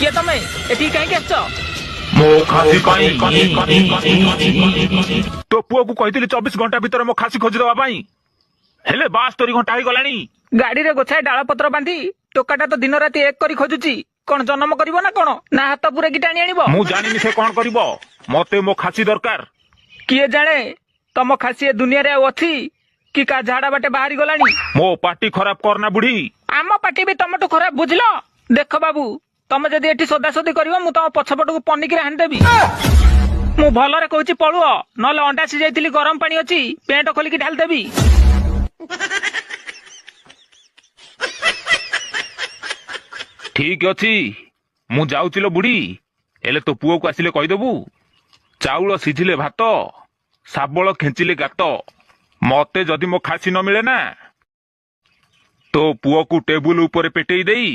କିଏ ତମେ? ଏଠିକି କାହିଁକି ଆସିଛ? ମୋ ଖାସି ପାଇଁ। ତୋ ପୁଅକୁ କହିଥିଲି 24 ଘଣ୍ଟା ଭିତରେ ମୋ ଖାସି ଖୋଜିଦେବା ପାଇଁ, ହେଲେ 72 ଘଣ୍ଟା ହେଇଗଲାଣି। ଗାଡିରେ ଗୋଛାଏ ଡାଳ ପତ୍ର ବାନ୍ଧି ଟୋକାଟା ତ ଦିନ ରାତି ଏକ କରି ଖୋଜୁଛି। କଣ ଜନ୍ମ କରିବ ନା କଣ, ନା ହାତ ପୁରେଇକି ଟାଣି ଆଣିବ? ମୁଁ ଜାଣିନି ସେ କଣ କରିବ, ମତେ ମୋ ଖାସି ଦରକାର। କିଏ ଜାଣେ ତମ ଖାସି ଏ ଦୁନିଆରେ ଆଉ ଅଛି କି କା ଝାଡା ବାଟେ ବାହାରି ଗଲାଣି। ମୋ ପାଟି ଖରାପ କରନା ବୁଢୀ। ଆମ ପାଟି ବି ତମଠୁ ଖରାପ, ବୁଝିଲ? ଦେଖ ବାବୁ, ତମେ ଯଦି ଏଠି ସୋଦାସୋଦି କରିବ, ମୁଁ ତମ ପଛପଟକୁ ପନିକିରେ ହାଣିଦେବି। ମୁଁ ଭଲରେ କହୁଛି, ପଳୁଅ, ନହେଲେ ଅଣ୍ଡା ସିଝାଇଥିଲି, ଗରମ ପାଣି ଅଛି, ପେଣ୍ଟ ଖୋଲିକି ଢାଳିଦେବି। ଠିକ ଅଛି, ମୁଁ ଯାଉଛି ଲୋ ବୁଢୀ। ହେଲେ ତୋ ପୁଅକୁ ଆସିଲେ କହିଦେବୁ, ଚାଉଳ ସିଝିଲେ ଭାତ, ଶାବଳ ଖେଞ୍ଚିଲେ ଗାତ। ମତେ ଯଦି ମୋ ଖାସି ନ ମିଳେ ନା, ତୋ ପୁଅକୁ ଟେବୁଲ ଉପରେ ପେଟେଇ ଦେଇ